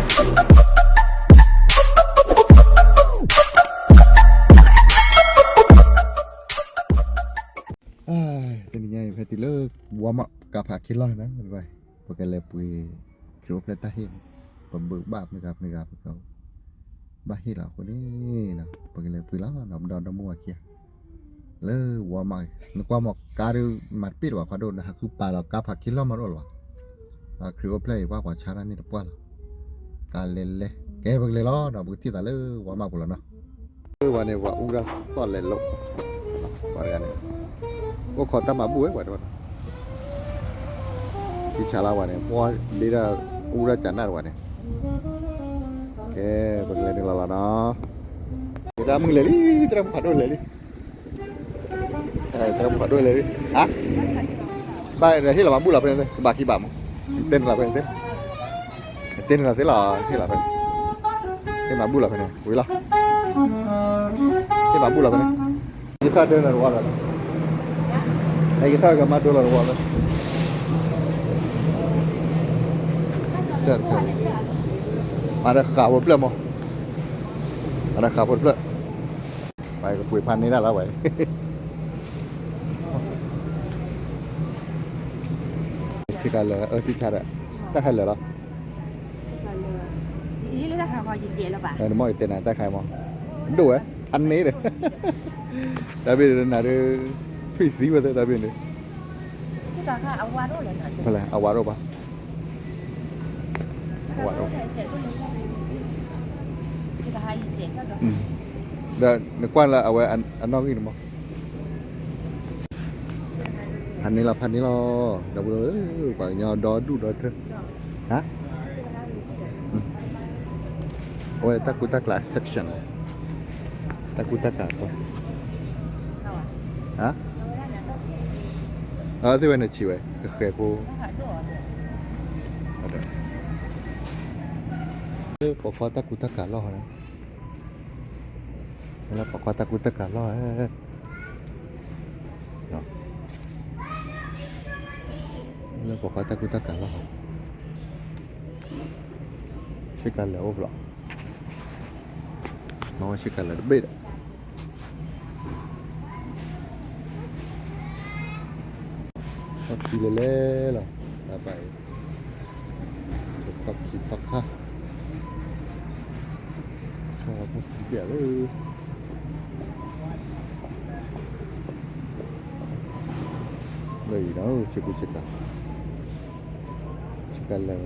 တနံၤညါအံၤ ဖဲတုၤလၢ Walmart ကါဖးခံလီၢ်န့ၣ် ပကလဲၤပှ့ၤ ခရံာ်အိၣ်ဖျဲၣ်တၢ်ဟ့ၣ်န့ၣ် ပဘုးဘၣ်မ့ၢ်ဂၤမ့ၢ်ဂၤ ပကဘၣ်ဟ့ၣ်လီၤအဃိန့ၣ် ပကလဲၤပှ့ၤလီၤ ဒီးပဒီဒီမုၢ်ဝၤခံဂၤ လၢ Walmart နကွၢ်မ့ၢ်ကါဒုး မၤတပ့ၢ်လၢၤဘၣ် ဖးဒိၣ် နဟးဃုပာ်လီၤကါဖးခံလီၢ်မးဒိၣ်လၢၤဘၣ် ခရံာ်အိၣ်ဖျဲၣ်အံၤ ပှၤကွၢ်ဆါတၢ်န့ၣ်တပှၢ်လီၤ ကါလဲၤလဲၤ ကဲ ပကလဲၤလီၤဒီး ပကထံၣ်သးလၢ Walmart ပူၤလီၤနီၤ ဝဲန့ၣ် ပှၤအူဒၣ်သီၣ်လဲၤလိာ် ပှၤတဂၤန့ၣ် အိၣ်ခိးတၢ်မၤဘူၣ်ဝဲ ပှၤတဂၤ ယဆါလၢဝဲန့ၣ် ပှၤဒ့ဒၣ် အူဒၣ်ကနၣ်တဝဲန့ၣ် ကဲ ပကလဲၤနုာ်လီၤလီၤနီၤ သရၣ်မုၣ်လဲၤလံ သရၣ်မုၣ်ဖးဒိၣ်လဲၤလံ သရၣ်မုၣ်ဖးဒိၣ်လဲၤလံ ဟါ ဘၣ်ဟ့ၣ်လီၤမၤဘူၣ်လီၤဖဲန့ၣ် ကဘၣ်ခံဘၣ်မး တဲနုာ်လီၤဖဲန့ၣ် တဲနုာ်လီၤသ့လီၤ ဟ့ၣ်လီၤဖဲန့ၣ် ဟ့ၣ်မၤဘူၣ်လီၤဖဲန့ၣ် ဝံၤလီၤ ဟ့ၣ်မၤဘူၣ်လီၤဖဲန့ၣ် ယထီၣ်ဒၢလီၤတဝီဒီး ဟဲယထီၣ်ကမၤဒိလီၤတဝီဖဲ တၢ်တဖျၢၣ် မၤဒီးဃာ်ဖိတဖျၢၣ်မး မၤဒီးဃာ်ဖိတဖျၢၣ် ပကပှ့ၤဖးန့ၢ်ဒၣ်လီၤဝဲ ဆ့ကၤလၢာ် အၢ ထံဆါဒီး တၢ်ခါလၢာ်လီၤ နမ့ၢ်ယတဲနၤတၢ်ခါမး ဒိၣ်ဝဲ ဖးန့ၢ်ဒီး တၢ်ဘ့ၣ်နၤဒုး ထွံၣ်သံဝဲသ့ၣ်တၢ်ဘ့ၣ်န့ၣ် ဖဲလဲၣ် အဝါဒိၣ်ဘၣ် အဝါဒိၣ် ဒီးနကွၢ်လၢအဝဲအနီၣ်ဂံၢ်န့ၣ်မး ဖးန့ၢ်လီၤ ဖးန့ၢ်လီၤ ဒီပုၢ်ဝဲၢ် ပှၤကညီဒီဒူၣ်ဒီထၢ ဟါ အဝဲတၢ်ကူတၢ်ကၤ section တၢ်ကူတၢ်ကၤ ဟါ အဝဲသ့ၣ်ဝဲန့ၣ်ဆံးဝဲ ကဃဲၤဖိ လၢပိာ်ခွါတၢ်ကူတၢ်ကၤလီၢ်ဟီန့ၣ် လၢပိာ်ခွါတၢ်ကူတၢ်ကၤလီၢ် လၢပိာ်ခွါတၢ်ကူတၢ်ကၤလီၢ်ဟီ ဆ့ကၤလၢာ်အိၣ်ဖျိ မ့ၢ်ဝဲဆ့ကၤလၢာ်တဘ့ၣ်ဒီး ခီၣ်ခံလဲၤလဲၤလီၤ တၢ်ပာ်အံၤ ခီၣ်ခံခီၣ်ခါ ခီၣ်ခံပျဲၢ်လၢ လၢအံၤဒီး ဆ့ကူဆ့ကၤ ဆ့ကၤလၢာ်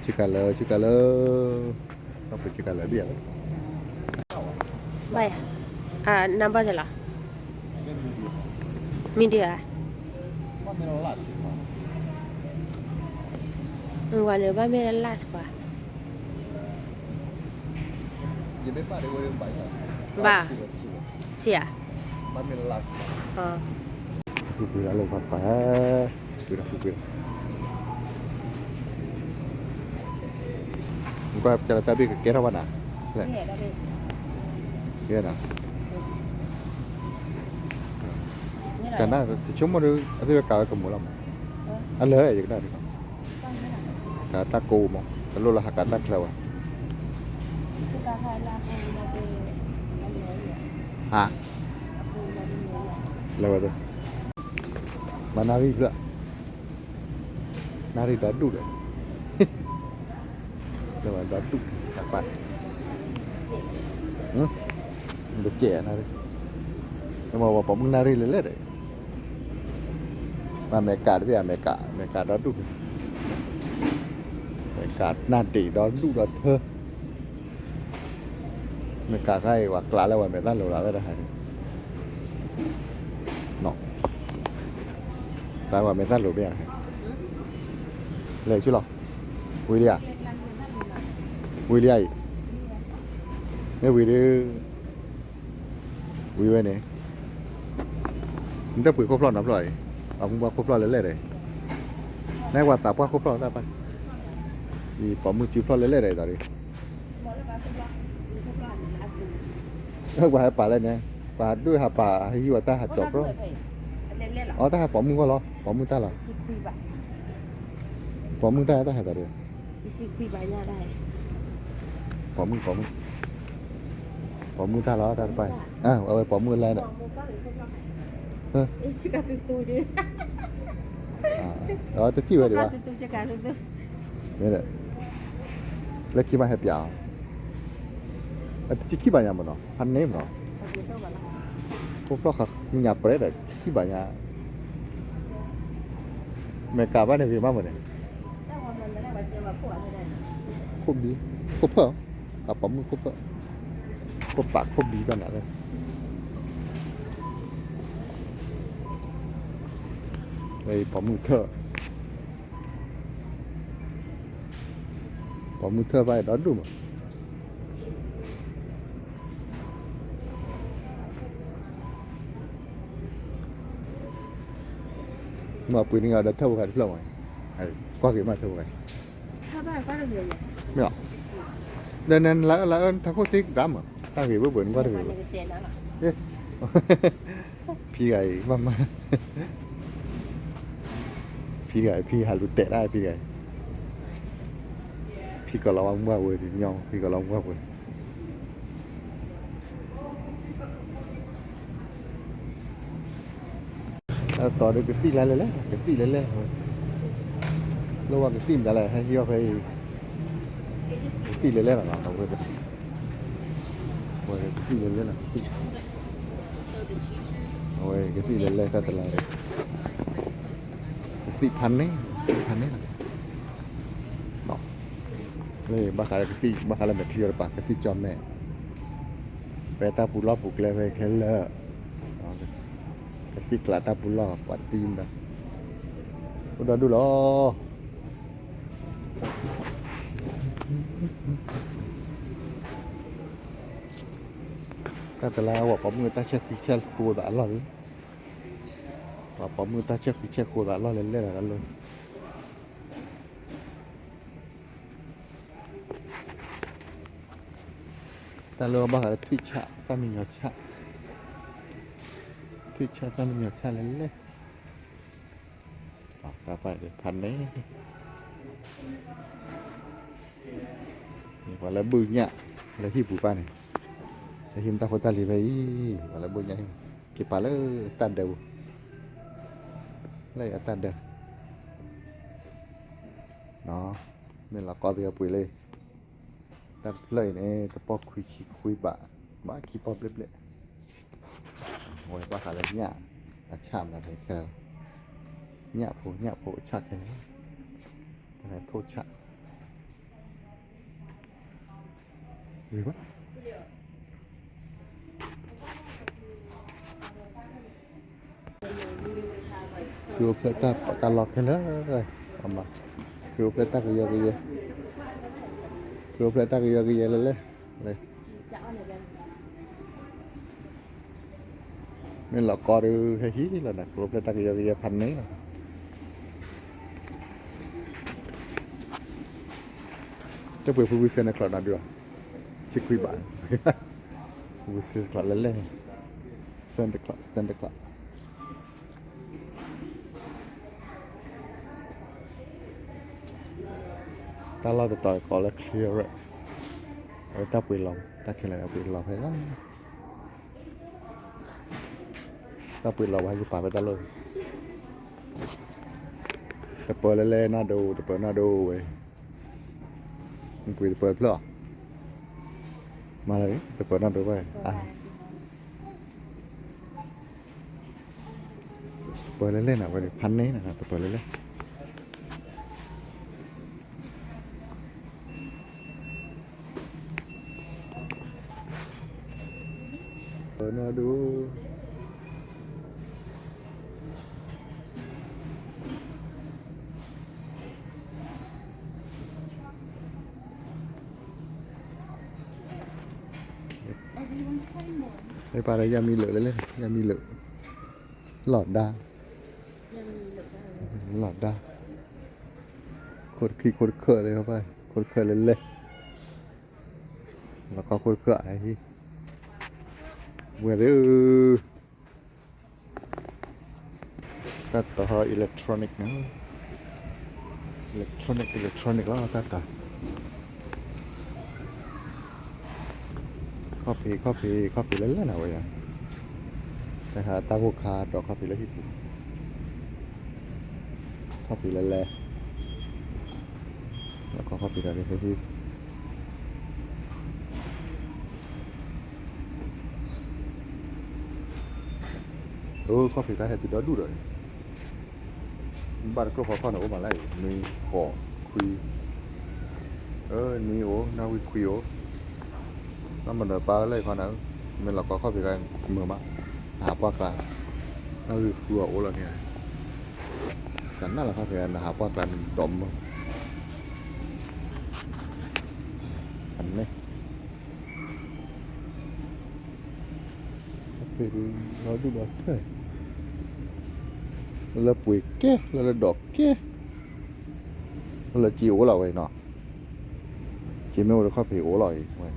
ဆ့ကၤလၢာ် ဆ့ကၤလၢာ် ကီၢ်ပူၤဆ့ကၤလၢာ်ဘၣ်လီၤ ဘၣ်ယၤ number လီၤ medium ဧါ ဝဲန့ၣ် ဘၣ်မ့ၢ်လၢ large ကွၢ် ဘၣ် ဆ့ၣ်ဧါ ပူၤပူၤလၢပှၤပှၤ ကွၢ်ကလၢတၢ်ဘ့ၣ်ကကဲထီၣ်ဘၣ်နၤ လဲၣ် ကဲနၤ ကနၣ် တဆိကမိၣ်ဒီး အသ့ၣ်ဝဲကးဝဲကမိၣ်လီၤမး အလၢာ်ယကနၣ်ဒံး ကးတၢ်ကိးမး တလိၣ်လၢဟးကးတၢ်ချၢဝဲ ဟါ လဲၤဝဲသ့ၣ် မၤနၣ်ရံၣ်ဖျၢၣ် နၣ်ရံၣ်ဒီဒူၣ်ဒီး လၢဝဲဒီဒူၣ် တၢ်ပာ် တကဲးနၣ်ရံၣ် မ့ၢ်ဝဲပှၤမုၢ်နၣ်ရံၣ်လဲၤလဲၣ်ဒီး မ့ၢ်အမဲရကၤတဘ့ၣ် အမဲရကၤ အမဲရကၤဒီဒူၣ် အမဲရကၤနၢ်ဒံးဒီဒူၣ်ဒီထၢ အမဲရကၤခါအံၤ ပှၤကျးလၢပှၤမဲာ်တၢ်လိၤလီၤ တၢ်တဟါန့ၣ် ကျးပှၤမဲာ်တၢ်လိၤဘၣ် လဲၤဆူလီၤ ဝံၤလံဧါ ဝံၤလံဧါအံၤ မ့ၢ်ဝံၤဒီး ဝံၤဝဲန့ၣ် နတပှ့ၤခိၣ်ဖျီၣ်နီတဖျီၣ်အံၤ ပှၤမုၢ်ပှၢ်ခိၣ်ဖျီၣ်လဲၤလဲၣ်ဒီး နပှၤသးပှၢ်ခိၣ်ဖျီၣ်တၢ်ပၢ် အံၤပိာ်မုၣ်စုဖျီၣ်လဲၤလဲၣ်ဒီးအံၤဒီး ပှၤဟဲပာ်လဲၣ်န့ၣ် ပှၤဒုးဟးပာ်ဟးဟံးဝဲတၢ်ဟးကၠီၤပြီ အီ တၢ်ဟးပိာ်မုၣ်ဂီၢ်လီၤ ပိာ်မုၣ်တၢ်လီၤ ပိာ်မုၣ်တၢ်တၢ်ဟဲသးဒီး, ပိာ်မုၣ် ပိာ်မုၣ်, ပိာ်မုၣ်တၢ်လီၤတၢ်တပၢ်, အဝဲပိာ်မုၣ်လၢဒီး, အဝဲတထံၣ်ဝဲဒံးဘၣ်, လၢခံဘၣ်ဟဲပျးအီၤ, အတဆံခံဘၣ်ညါမ့ၢ်နီၤ ဖးန့ၣ်မ့ၢ်နီၤ, ဖိဖျီၣ်ညၣ်ပြဲဒီး ဆံခံဘၣ်ညါ မဲာ်ကးဘၣ်န့ၣ်ဂ့ၤမးမ့ၢ်န့ၣ်, ခိၣ်ဘံ, ခိၣ်ဖၢၣ်, အပိာ်မုၣ်ခိၣ်ဖၢၣ်, ခိၣ်ပာ်ခိၣ်ဘံဘၣ်နၤလၢ, ပိာ်မုၣ်ထၢၣ်, ပိာ်မုၣ်ထၢၣ်ဘၣ်ဒီဒူၣ်မး မ့ၢ်ပှ့ၤန့ၢ်အီၤဒီးထၢၣ်ဖိဃာ်တဖျၢၣ်မး, ကွၢ်က့ၤမးထၢၣ်ဖိဃာ်, မ့ၢ်, ဒီးနလၢအၢနထးခိၣ်သ့ကဒါမး တၢ်ဂ့ၤဘၣ်ဘၣ်နကွၢ်တဂ့ၤဘၣ်, ဖံဂၤအံၤ ဘၣ်မး, ဖံဂၤအံၤ ဖံဟးလူၤတဲာ်ဒၣ်ဖံဂၤအံၤ, ဖံကီၤလီၤမုၢ်ဝဲတညီ ဖံကီၤလီၤမုၢ်ဝဲ တၢ်တီၤဒီးကသံၣ်လၢလဲၣ်လဲၣ် ကသံၣ်လဲၣ်လဲၣ်, လၢဝဲကသံၣ်မတၤလဲၣ် ဟဲဟံးအီၣ်ဖဲအံၤ, ကသံၣ်လဲၣ်လဲၣ်လီၤ, ဝဲကသံၣ်လဲၣ်လဲၣ်လီၤ, အဝဲကသံၣ်လဲၣ်လဲၣ်တၢ်တလါဒီး, ကသံၣ်ဖးန့ၣ်, ကသံၣ်ဖးန့ၣ်လီၤ, လၢဘၣ်ဃးလၢကသံၣ် ဘၣ်ဃးလၢမဲာ်ချံအီၤတပၤ ကသံၣ်ကၠီမဲာ်, ဖဲတၢ်ပူၤလီၢ်ပူၤကျဲဖဲခဲလၢာ်, ကသံၣ်ကျးတၢ်ပူၤလီၢ်ပှၤတံၢ်မတၤ, အိၣ်ဒီဒူၣ်လီၤ. တၢ်တလါဝဲပိာ်မုၣ်တၢ်ဆဲးဃံဆဲးဃိသးအလီၢ်လံ, ပှၤပိာ်မုၣ်တၢ်ဆဲးဃံဆဲးဃိသးအလီၢ်လဲၣ်လဲၣ်လီၤလၢ တၢ်လၢဘၣ်ဃးလၢထွံၣ်ဆၣ် သၣ်မံညီၤဆၣ်, ထွံၣ်ဆၣ်သၣ်မံညီၤဆၣ်လဲၣ်လဲၣ်, တၢ်ပာ်ဖးန့ၣ်, ပှၤလၢဘုၣ်ညၣ် လၢဟံၣ်ပူၤပၢ်န့ၣ်, လၢဟံၣ်မတၢ်ဖိတၢ်လံၤဖဲအံၤ, ပှၤလၢဘုၣ်ညၣ် က့ၤပာ်လၢတၢ်ဒၢးပူၤ, လၢအတၢ်ဒၢး မ့ၢ်လီၤကီသ့ၣ်အပှ့ၤလၢ တၢ်တဖျၢၣ်အံၤန့ၣ် တပီၢ်ခွံဆံခွံဘး, ဘၣ်ခံပီၢ်ဘျဲၣ်ဘျဲၣ်, ဝဲဘၣ်ဃးလၢညၣ်အဆၣ်မတၤခဲလၢာ်, ညၣ်ဖိ ညၣ်ဖိအဆၣ်ခဲလၢာ်, တၢ်ဟဲထိၣ်ဆၣ် ဂ့ၤဘၣ် ခရံာ်အိၣ်ဖျဲၣ်တၢ်ပာ်တၢ်လီၢ်ခဲလၢာ်, ခရံာ်အိၣ်ဖျဲၣ်တၢ်ကယီကယဲ, ခရံာ်အိၣ်ဖျဲၣ်တၢ်ကယီကယဲလၢလဲၣ်, လဲၣ်, မ့ၢ်လီၤကီဒီး ဟဲဟံးလီၤနၤ ခရံာ်အိၣ်ဖျဲၣ်တၢ်ကယီကယဲဖးန့ၣ်လီၤ. တပှ့ၤဖုဖု Santa Claus နၤဒုး, ဆံခွံဘး, ဖုဖု Santa Claus လဲၣ်လဲၣ်န့ၣ်, Santa Claus, Santa Claus တၢ်လီၢ်တတီၤကိးလၢ clearance, အဝဲတၢ်ပှ့ၤလီၤ, တၢ်ခဲလၢာ်အပှ့ၤလီၤဖဲလီၤ, တၢ်ပှ့ၤလီၤဝဲဟဲက့ၤပာ်ဖဲတၢ်လီၢ်, တပၢၤလဲၣ်လဲၣ်နီၢ်ဒိ တပၢၤနီၢ်ဒိဝဲ, နပှ့ၤတပၢၤတဖျၢၣ်အီၤ, မၤလၢတပၢၤနီၢ်ဒိဘၣ် တပၢၤလဲၣ်လဲၣ်နၤ ဝဲန့ၣ် ဖးန့ၣ်နၤ တပၢၤလဲၣ်လဲၣ်, ပၢၤနီၢ်ဒိ ပာ်ဒီးယၤမံၤလၢာ်လဲၣ်လဲၣ် ယၤမံၤလၢာ်, လီၤဒါ, လီၤဒါ, ခိၣ်တခံ ခိၣ်တခၢၣ်လၢ ခိၣ်တခၢၣ်လၢလဲၣ်, လီၤကီခိၣ်တခၢၣ်အဟံၣ်, ဝဲသ့ၣ် တၢ်တီၤ electronic န့ၣ်, electronic electronic လီၤ တၢ်တၢ် ခီၣ်ဖံး ခီၣ်ဖံး ခီၣ်ဖံးလၢလဲၣ်နၤဝဲယါ, တၢ်တၢ်ဖိခါဒီးခီၣ်ဖံးလၢဟံၣ်ပူၤ, ခီၣ်ဖံးလၢလဲၣ်, ခီၣ်ဖံးဒီးဟံၣ်, အိ ခီၣ်ဖံးခါဟဲတုၤဒီဒူၣ်ဒီး ဘၣ်တကျိၣ်ဖီခီၣ်န့ၣ် အိၣ်မးလၢအံၤ နွံ ဃိး ခွံ, နွံအိၣ် နၣ်ဝံၣ်ခွံအိၣ်, နီၢ်မၤဒီးပၢ်လၢအံၤခီနၤ, မ့ၢ်လီၤကီခီၣ်ဖံးခါ မုာ်မး, နဟးပှၢ်ကျါ, နၣ်ဝံၣ်ခွံအအိၣ်လီၤန့ၣ်, ကနၣ်လီၤခီၣ်ဖံးခါ နဟးပှၢ်ကျါန့ၣ်ဒီးမုာ်, အန့ၣ် ဖဲလီၤဒူၣ်ဒီးထဲ, လၢပှ့ၤကဲ လၢလၢဒီးကဲ, လၢက့အိၣ်လီၤဝဲနီၤ, က့မ့ၢ်အိၣ်ဒီးခီၣ်ဖံးအိၣ်လီၤအံၤဝဲ,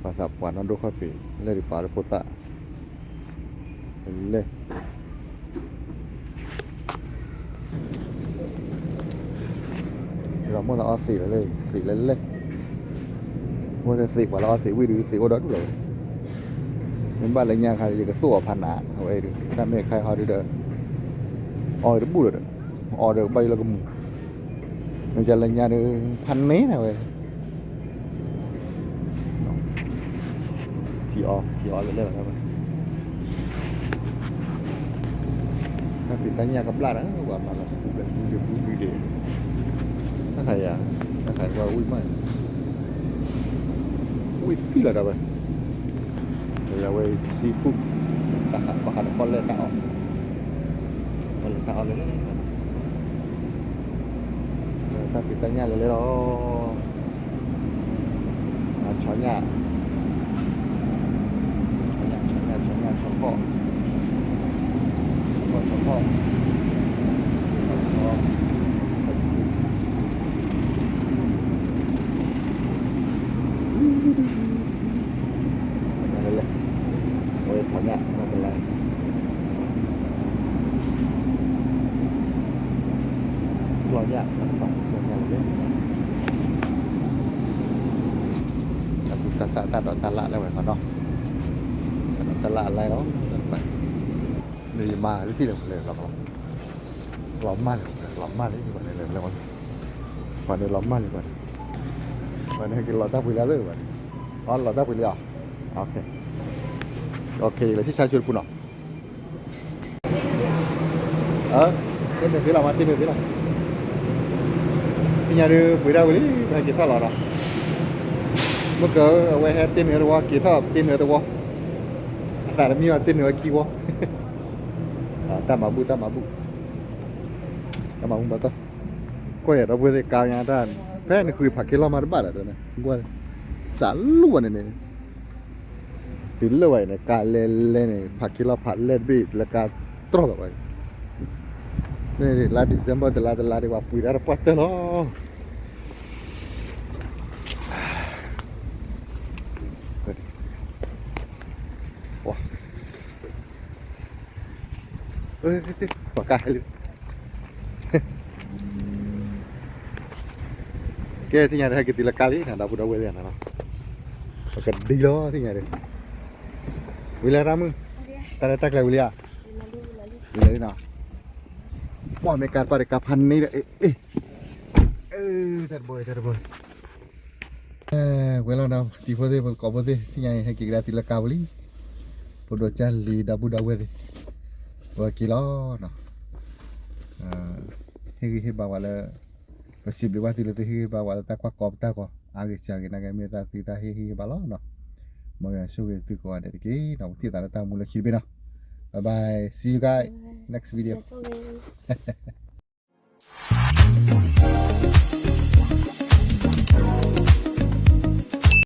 ပှၤသးပှၢ်နီၢ်ဒိၣ်ခီၣ်ဖံး လဲၣ်ဒံးပှၤလၢဖိသၣ် လဲၣ် ဒီးမိၢ်သးအီသံးလၢလဲၣ် သံးလၢလဲၣ်, မိၢ်သးသံးပှၤလၢအီသံးဝံၣ်ဒုး သံးအိၣ်ဒီဒူၣ်လီၤဝဲ, မ့ၢ်ဘၣ်လၢညါခါ ယကသိၣ်အီၤဖးနး အဝဲအံၤဒုး တၢ်မ့ၢ်ခါအီၤဒုးဒီး အီၤတဘူၣ်ဒီး အီၤဒီးဘၣ်ယိၣ်လၢကမူၣ်, မ့ၢ်ကလၢညါဒုး ဖးန့ၢ်နၤဝဲ ထံအီ ထံအီလၢလဲၣ်ဘၣ်, တၢ်ဖံးတၢ်ညၣ်ကဘျၣ်ဒီး ပှၤမၤလီၤ ပူၤဘျဲၣ်ပူၤဘျဲၣ်ပူၤဘျဲၣ်ဒဲး, တၢ်ခါယၤ, တၢ်ခါဝဲဝံၣ်မး, ဝံၣ်သံလီၤဒီးဝဲ, အဝဲ seafood, တၢ်ခါဘၣ်ဃးဒီးပီၣ်လဲၣ်တၢ်အီၣ်, ပီၣ်လဲၣ်တၢ်အီၣ်လၢ တၢ်ဖံးတၢ်ညၣ်လဲၤလဲၤလီၤ, ဆီညၣ်, ဆီညၣ် ဆီညၣ် ဆီညၣ် ဆီခီၣ်, ဆီခီၣ် ဆီခီၣ်, ဆီခီၣ်, လဲၤလဲၤ, အဝဲဆီညၣ် တၢ်တလါ ကျီၢ်ညၣ်တၢ်တပၤ ကျီၢ်ညၣ်လဲၤလဲၤ, တၢ်သူတၢ်သၣ်တၢ်ဒိးတၢ်လၣ်လၢဝဲခီနီၤ, တၢ်ဒိးတၢ်လၣ်အလၢလီၤ တၢ်တပၤ, မ့ၢ်ယမၤလၢထံၣ်လၢပလဲၤလီၤ, လီၤမၢ်လၢပလဲၤ လီၤမၢ်လၢပလဲၤလၢ, ပှၤန့ၣ်လီၤမၢ်လၢပှၤန့ၣ်, ပှၤန့ၣ်ဟဲက့ၤလီၤတၢ်ပှ့ၤလၢလၢပှၤန့ၣ်, အီ လီၤတၢ်ပှ့ၤလံဧါ, လၢဆံၣ်ဆါဆိတပူၤနီၤ တ့ၢ်နုာ်သ့လီၤမး တ့ၢ်နုာ်သ့လီၤ, သ့ၣ်ညါဒုးပှ့ၤဒၣ်ဝံၤလံ ပဟဲက့ၤထီၣ်လီၤဒီး, မုၢ်ကၢအဝဲဟဲတ့ၢ်နုာ်သဝီ က့ၤထီၣ်တ့ၢ်နုာ်သဝီ, အသးတမံဘၣ်တ့ၢ်နုာ်ဝဲခံဝီ, တၢ်မၤဘူၣ် တၢ်မၤဘူၣ်, တၢ်မၤဘူၣ်ဘၣ်တၢ်, ကွၢ်ယၤဒီပုၢ်ဝဲၢ်သ့ၣ်ကါညါတၢ်, ဖဲနဃုဖးခ့လီၢ်မးတဘၣ်ဒီး, စးလူဝဲန့ၣ်န့ၣ် တုၤလၢဝဲအံၤန့ၣ် ကါလဲလဲန့ၣ် ဖးခ့လီၢ်ဖးလဲၢ်တဘ့ၣ်လၢကါတြီၢ်လီၤဝဲ, လါ December တလါတလါဒံး ပှၤပှ့ၤတၢ်တပှၢ်တၢၢ်လီၤ, ပှၤကါဟဲလံ ကဲ သ့ၣ်ညါဒုး ဟဲက့ၤတုၤလၢကါလံနီၤ ဒီပုၢ်ဒီဝဲၢ်သ့ၣ်နီၤ, ပကဒံလီၤ သ့ၣ်ညါဒုး, ဝံၤလၢတၢ်မုၣ်, တၢ်ရဲၣ်တၢ်ကျဲၤဝံၤလံဧါ, ဝံၤလံနီၤ, ပှၤမ့ၢ်ကါတပၤတကါဖးန့ၣ်ဒီး အ့ အ့ တၢ်တဘိ တၢ်တဘိ ဝဲလီၤနီၤ တံၤဖိသ့ၣ် ပသကိးဖိသ့ၣ် သ့ၣ်ညါအံၤ ဟဲက့ၤကဒါတုၤလၢကါပူၤလံ, ဖိဒိၣ်ကၢ်လံၤ ဒီပုၢ်ဒီဝဲၢ်သ့ၣ်, ဝဲက့ၤလီၤနီၤ, ဟ့ၣ်ဂံၢ်ဟ့ၣ်ဘါဝဲလၢ ပစံးဘျုးဘၣ်သုလၢသုဟ့ၣ်ဂံၢ်ဟ့ၣ်ဘါဝဲလၢတၢ်ကွၢ်ကီပတၢ်ဂီၤ အါဂ့ၤစှၤဂ့ၤ နာ်က့ မ့ၢ်တၢ်သုတၢ်ဟ့ၣ်ဂံၢ်ဟ့ၣ်ဘါလီၤနီၤ, မ်ယွၤဆိၣ်ဂ့ၤသုကိးဂၤဒဲးတက့ၢ်နီၤ, ပထံၣ်သးလၢတၢ်မူလၢခံတဘ့ၣ်နီၤ, bye bye, see you guys, next video.